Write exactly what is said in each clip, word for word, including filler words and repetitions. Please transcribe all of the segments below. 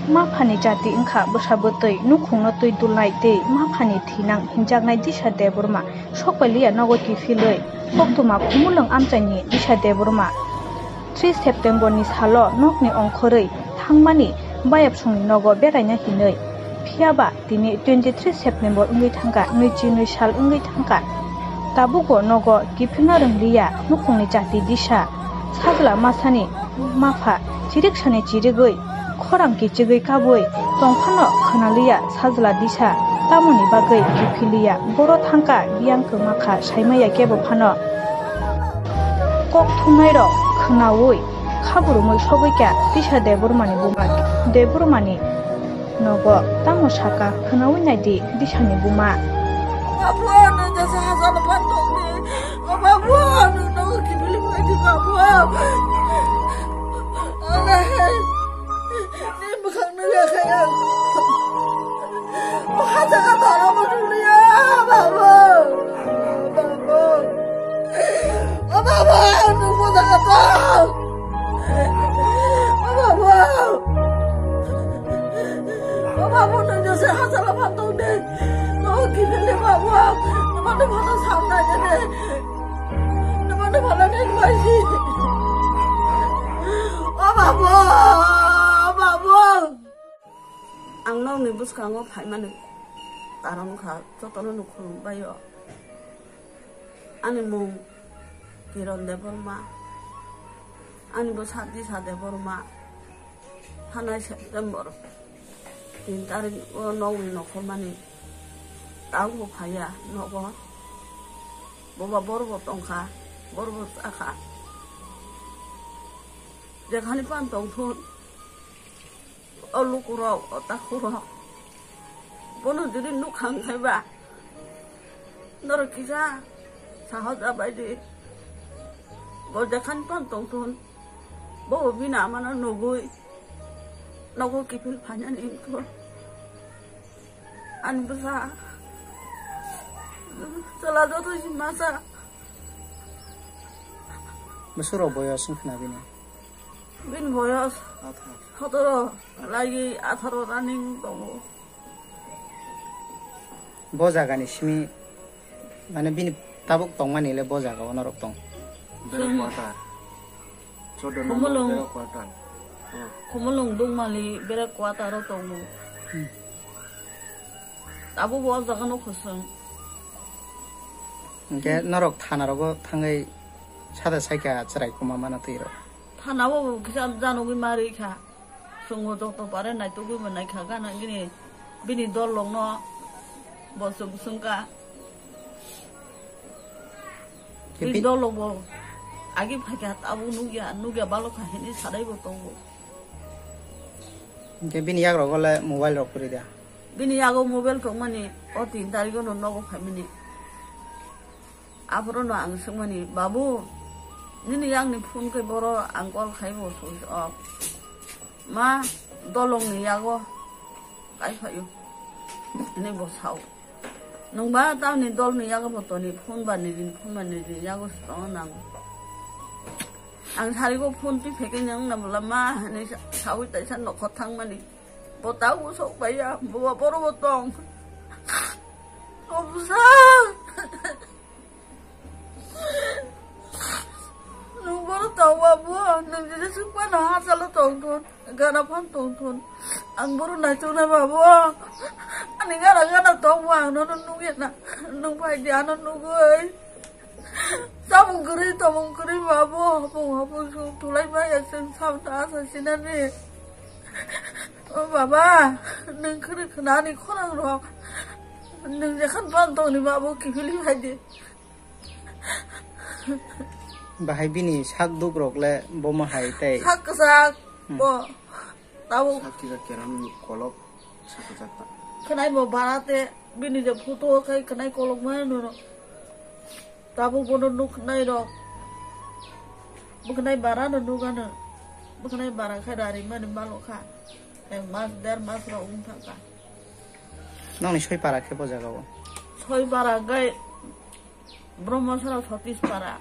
Maphani jati wngkha bwsa bwtwi, nukhungno twi dulnai tei maphani thinang hinjaknai Disha Debbarma sokpailiya nogo kiphilwi koktwma Khumulwng amchaini Disha Debbarma tris September ni salo nokni ongkhorwi thangmani bayapsongni nogo beraina hinwi. Phiyaba tini twenty three September wngwi thangkha, nwichi nwi sal wngwi thangkha. Tabukbo nogo kiphilna rwngliya nukhungni jati Disha. Sajla masani mapha chiriksani chirigwi khorang kichigwi kabwi tongphano khwnaliya sajla Disha tamoni bagwi kiphiliya. Boro thangkha biyang kwmakha saimaya kebo phano. Kok thumnairok khwnaui khaburumui sogwikha Disha Debbarmani buma. Debbarmani nogo tamo saka khwnaui naidi Disani buma. Babu, ano jasa hasano pantokni. O babu, ano nogo kiphilwi phaidi babu. Ano. Ni bwkhak nugwi khe ang. O ha jaga toro bo nukliya, babu. Babu. O babu, ang nukbo jaga tong. O babu. O babu, nung jose ha jala phan tong de. Nogo kiphilwi babu. Nogo phan tong samna de. Nogo phan tong bai si. O babu, o babu. Ang nokni bwskango phaimani karon wngkha, jotono no khulum bai o. Ani mung Kiron Debbarma, ani bwsa Disha Debbarma. Thanai September tin tarik o nokni nokhormani taubo phaiya nogo. Boba borbo tongkha, borbo chakha. Jekhani pan tongthun. O lukurok, o takhurok, bono jodi nukhang khaiba, norok kisa sahoja baidi. Bo jekhani pan tongthun, bo bini amano nugwi nogo kiphil phainani wngkha. Ani bwsa, chwla joto si masa. Bwswk rok boyos wngkha na bini? Bini boyos sotoro lagi atharo running tongo. Bo jagani simi, mane, bini tabuk tongmani le bo jaga o norok tong. Bere quarter. Chordo number Khumulwng. Bere quarter. Hmm. Khumulwng Dungmali bere quarter o tongo. Hmm. Tabuk bo o jaga no khosong. Hwnkhe norok thana rogo thangwi sada saikha chwrai kuma mano twi rok. Thana o kisa janogwi ma rwi kha. Chwngno joto pare naitugwi bo naikha gana gini bini dol rokno bo chwng swngkha. Bini dol rokbo agi phaikha tabuk nukya, nukya balokha hinwi sadaibo tongo. Hwnkhe bini yagrogo le mobile rok kwrwi da? Bini yago mobile tongmani o tin tarigo no nogo phaimani. Aphuru no ang swngmani, "Babu, nini yakni phone khe boro ang call khaibo switch off. Ma, dolongni yago kai phaio," hinwi bo sao. "Nwng ba tamni dolni yago bo toni phone ba nini, phone ba nini yago se tongo nang." Ang sarigo phone twi phekhe nang na bwla ma hinwi sa-, saui taisa nokhor thangmani. Bo ta usok bai ya, bo ba boro bo tong. O bwsa. Nwng boro tong ba bo, nwng jesa sukmano hachalo tong thun, gana phan tong thun. Ang boro naichuknai ba bo. Ani gana gana tong bo ang nono nukya na. Nwng phai di ano nugwi. Chamung kwrwi, tomung kwrwi ba bo, hopung hopung sung tulai maya chwng samta asa sinani. O baba, nwng khwrwi khwnani khorang rok. Nwng jekhan phan tongni ba bo kiphilwi phai di. Bahai bini sak duk rok le bo ma hai tei. Sak kwchak, hmm, bo. Tabuk. Sak kisa keram kolok sak kwchak ta. Khwnai bo bara te bini je photo khai khwnai kolok ma nuno. Tabuk bono nuknai rok. Bwkhnai bara no nugano. Bwkhnai bara khai rari mani malo kha. Ek mas, der mas rok wng thang kha. Nokni soi para khe bo jaga o? Soi para gai Brahmasara Satish para.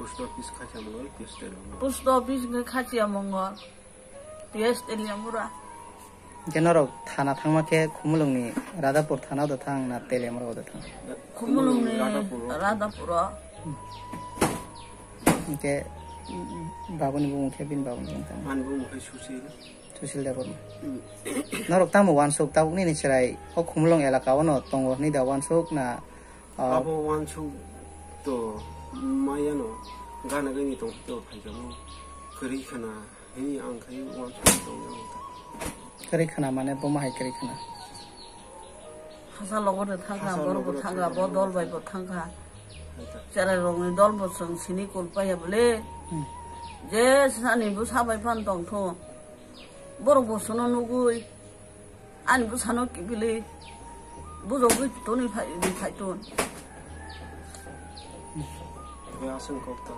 Post office Khachia Mongol, Christian Mongol. Post office ngai Khachia Mongol. Yes, Teliamura. Hingke norok thana thangma khe Khumulwngni Radhapur thana do thang na Teliamura do thang? Khumulwngni Radhapur. Radhapur o. Hingke babuni bumung khe bini babuni bumung tamo? Ani bumung khe Susil. Susil Debbarma. Hmm. Norok tamo wansuk tabuk nini chwrai o Khumulwng elaka o no tongo hinwi da wansuk na, ah, abo wansuk to mayano gana gani tong to phaikamo kwrwi khana. Hini ang khai uansuk tong yang ta. Kwrwi khana mane bo ma hai kwrwi khana? Hasa logo de thangkha, hasa borok bo logo de thangkha, thangkha, bo dol bai bo thangkha. Hai ta. Cherai rokni dol bo chwng sini kul paiya bole. Hmm. Je sani bo sabai phan tong tho. Borok bo sono nugui. Ani bwsano kibili bujogwi toni phai, phai ton. Aswng kok ta.